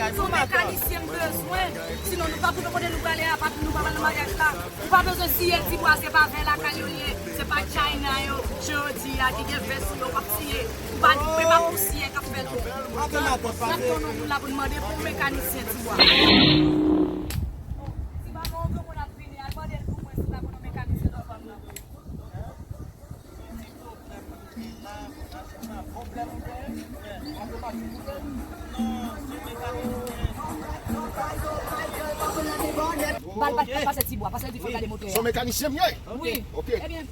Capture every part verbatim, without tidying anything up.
Se yon mekanisyen m bezwen. Sinon, nou pa pou kote nou prale a, pa nou pa pral nan maryaj la. Ou pa bezwen siye ti bwa, se pa vè lakay yo ye. Se pa China yo, jan yo di a, ki gen vè sou yo, w ap siye. Ou pa, se pa pou siye k ap fè l. N ap tann yon moun la pou n mande pou yon mekanisyen ti bwa. Si pa gen yon granmoun ap vini, al mande l pou mwen si pa gen yon mekanisyen nan zòn nan. Ba l pa, pa pase ti bwa, pase l di fò l gade motè a. Se yon mekanisyen m ye? Wi. Ok. Ebyen,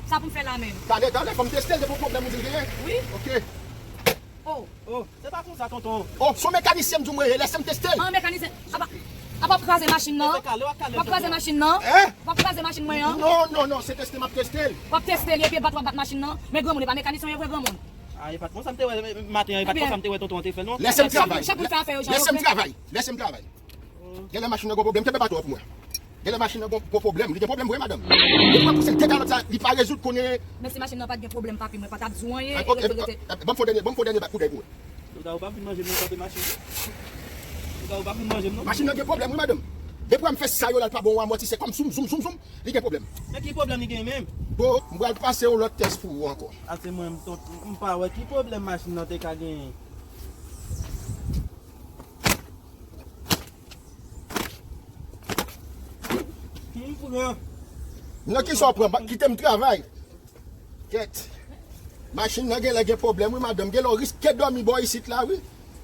sa pou m fè la menm? Talè, talè, fò m teste l, depi yon pwoblèm ou di l genyen. Wi. Ok. Oh. Oh, se pa konsa, tonton. Oh, se yon mekanisyen m di w mwen ye, lèse m teste l. An, mekanisyen. Apa, apa w ap kraze machin nan? W ap kraze machin nan? Hein? W ap kraze machin mwen an? Non, non, non, se teste m ap teste l. W ap teste l, epi bat w ap bat machin nan? Men granmoun, e pa mekanisyen w ye vre, granmoun. Ah, e pa t konsa m te wè maten an, e pa t konsa m te wè tonton an te fè non. Lèse m travay. Chak moun fè afè yo jan yo vle. Lèse m travay. Lèse m travay. Genlè machin nan gon pwoblèm, kenbe baton an pou mwen. Genlè machin nan gon, gon pwoblèm, li gen pwoblèm vre, madanm. Depi mwen pouse l de kalòt sa, li pa rezoud konnen. Men si machin nan pa t gen pwoblèm, papi, mwen pa t ap di w anyen, e rete, rete. Ban m fè yon dènye, ban m fè yon dènye koudèy pou mwen. Ou ta ou pa vin manje m nan kanpe machin. Ou ta ou pa vin manje m non. Machin nan gen pwoblèm wi, madanm. Depi m fè sa yo la, l pa bon amòtisè, kòm zoum, zoum, zoum, zoum, li gen pwoblèm. Men ki pwoblèm li gen menm? Bon, m pral pase yon lòt tès pou ou ankò. A se mwen m tonton, m pa wè ki pwoblèm machin nan te ka genyen. M pran. Nan kisa w pran? Kite m travay. Kèt. Machin nan genlè gen pwoblèm wi, madanm. Genlè w riske dòmi bò isit la wi.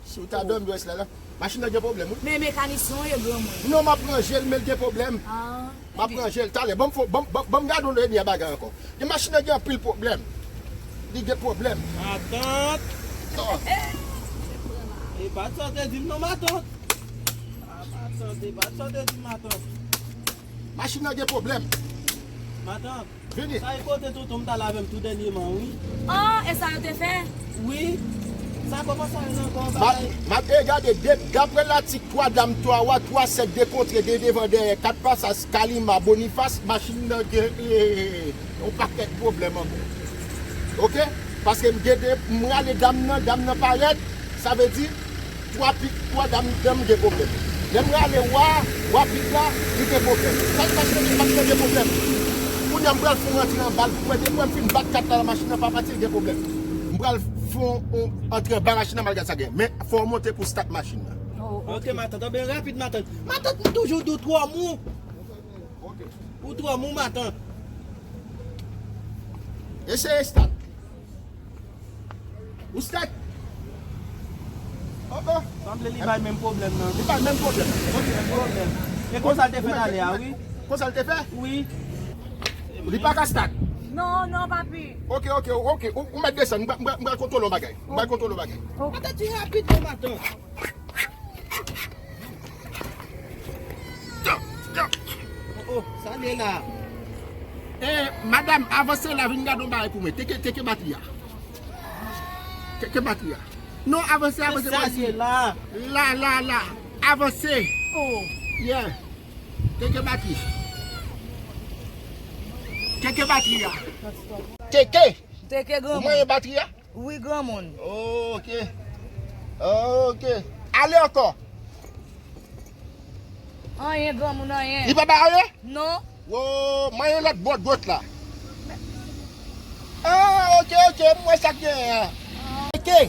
Si w ta dòmi bò isit la, la. Machin nan gen pwoblèm wi. Men mekanisyen w ye, granmoun. Non, m ap ranje l, men l gen pwoblèm. Ah. M ap ranje l talè. Ban m fo, ban m, ban m, ban m gade w lè bagay ankò. Gen machin nan gen anpil pwoblèm. Li gen pwoblèm. Matant. Non. E pa sa w te di m non, matant. Ah, matant, e pa sa w te di m, matant. Machin nan gen pwoblèm. Matant. Vini. Sa e kote tonton m t al avè m tou dènyèman, wi. Ah, e sa yo te fè? Wi. Sa kòman sa ye ankò, bagay? M ap, m ap, e gade, de, daprè latik twa dam, twa wa, twa sèt, de kontre, de devan, dèyè, kat pasaj, Kalima, Bonifas, machin nan gen, e, e, e, yon pakèt pwoblèm ankò. Oke? Paske m gen de, m rale dam nan, dam nan parèt, sa vle di, Twa pik, twa dam, dam gen pwoblèm. Lè m rale wa, wa pik la, li gen pwoblèm. Sa k pase, li pa t gen pwoblèm. Kounye a m pral fè yon rantre anba l pou mwen, depi mwen fin bat kat la nan machin nan, pa pati, li gen pwoblèm. M pral fè yon, yon antre anba machin nan, m al gad sa gen. Men, fò w monte pou stat machin nan. Oh, ok, matant, anben rapid, matant. Matant, m toujou di w twò mou. Ok. Ou twò mou, matant. Eseye stat. Ou stat. Oh, oh. Sanble li bay menm pwoblèm nan. Li bay menm pwoblèm. Ok. Menm pwoblèm. E konsa l te fè talè a, wi. Konsa l te fè? Wi. Li pa ka stat. Non, non, papi. Ok, ok, ok. Ou, ou mèt desann. M pral, m pral, m pral kontwole yon bagay. M pral kontwole yon bagay. Oh. Matant, ti rapid, matant. Oh, oh, sa l ye la. Eh, madanm, avanse la, vin gade yon bagay pou mwen. Teke, teke batri a. Teke batri a. Non, avanse, avanse, avanse. Sa l ye la. La, la, la. Avanse. Oh. Yeah. Teke batri. Teke batri a. Teke. Teke granmoun. Ou manyen batri a? Wi, granmoun. Oh, ok. Oh, ok. Ale ankò. Anyen, granmoun, anyen. Li pa bay anyen? Non. Wo, manyen lòt bò dwòt la. Ah, ok, ok, m wè sa k genyen an. Teke,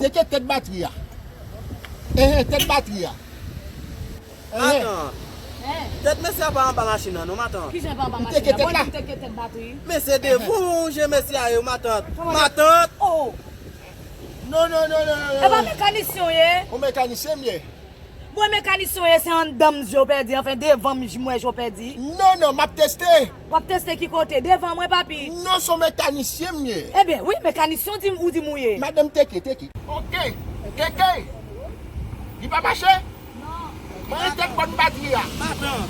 teke tèt batri a. Enhen, tèt batri a. Matant. Tèt mesye a pa anba machin nan non, matant. Kijan pa anba machin nan? Bon, li teke tèt batri. Men se devan w je mesye a yo, matant. Matant. Oh. Non, non, non, non, non. E pa mekanisyen w ye? Yon mekanisyen m ye. Bon, mekanisyen w ye, se anndan m je w pèdi, anfen, devan m je m wè je w pèdi. Non, non, m ap teste. W ap teste ki kote? Devan mwen, papi. Non, se yon mekanisyen m ye. Ebyen, wi, mekanisyen w di, ou di m ou ye. Madanm, teke, teke. Ok, teke. Li pa mache? Manyen tèt bòn batri a. Matant.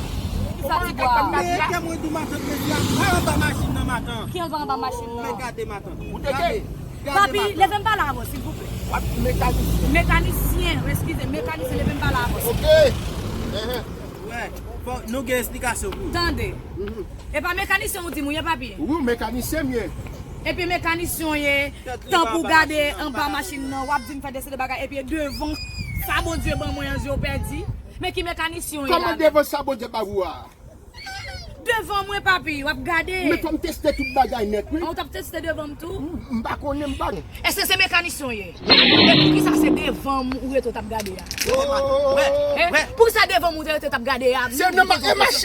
Ou manyen tèt bòn batri a. Men kè mwen di w matant, mesye a pa anba machin nan, matant. Ki anba, anba machin nan? Men gade matant. Ou teke? Gade, gade matant. Papi, leve m pale avè w, silvouplè. W ap mekanisyen. Mekanisyen, eskize, mekanisyen, leve m pale avè w. Ok. Enhen. Wè, fò nou gen esplikasyon pou ou. Tande. Mhm. E pa mekanisyen ou di m ou ye, papi? Wi, mekanisyen m ye. Epi mekanisyen w ye, tankou w gade anba machin nan, w ap di m fè de seri de bagay, epi e devan, Sa Bondye ban mwen an, je w pèdi. Men ki mekanisyen w ye Kòman la? Devan sa Bondye ba ou a? Devan mwen, papi, w ap gade. Men fò m teste tout bagay nèt, wi. Ou t ap teste devan m tou? M pa konnen, m pa konnen. Èske se mekanisyen w ye? E poukisa se devan m ou rete w t ap gade a? Wè, Eh, wè. Poukisa devan m ou te rete w t ap gade a? Se nan ma- e mache